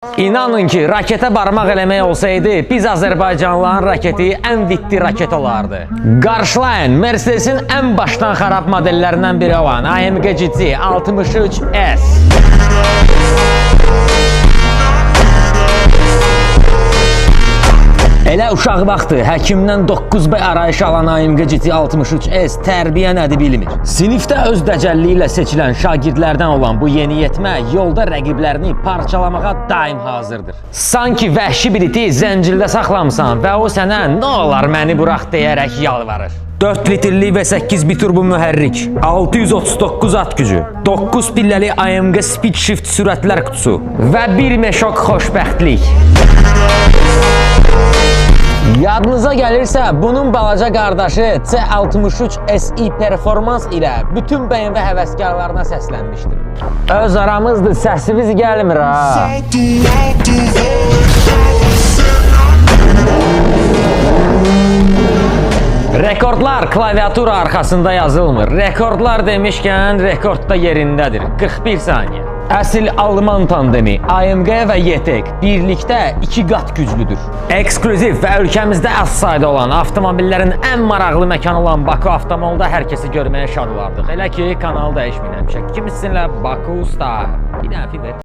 İnanın ki, raketə barmaq eləmək olsaydı, biz Azərbaycanlıların raketi ən vitli raket olardı. Qarşılayın, Mercedesin ən başdan xarab modellərindən biri olan AMG GT 63S. Elə uşaq vaxtı həkimdən 9B arayışı alan AMG GT 63S tərbiyə nədir bilmir. Sinifdə öz dəcəlliyi ilə seçilən şagirdlərdən olan bu yeniyetmə yolda rəqiblərini parçalamağa daim hazırdır. Sanki vəhşi bir iti zəncirdə saxlamısan və o sənə nə olar məni burax deyərək yalvarır. 4 litrlik V8 biturbo mühərrik, 639 at gücü, 9 pilləli AMG Speed Shift sürətlər qutusu və bir meşok xoşbəxtlik. Yadınıza gəlirsə, bunun balaca qardaşı C63 SI Performance ilə bütün BMW həvəskarlarına səslənmişdim. Öz aramızdır, səsimiz gəlmir ha. Salto alto, vou Rekordlar klaviatura arxasında yazılmır. Rekordlar demişkən, rekord da yerindədir. 41 saniyə. Əsl Alman tandemi AMG və YTEC birlikdə iki qat güclüdür. Eksklüziv və ölkəmizdə az sayda olan avtomobillərin ən maraqlı məkanı olan Baku Avtomolda hər kəsi görməyə şad olardıq. Elə ki, kanal dəyişməyin həmişə. Kim sizinlə Baku Star. Bir dənə ver.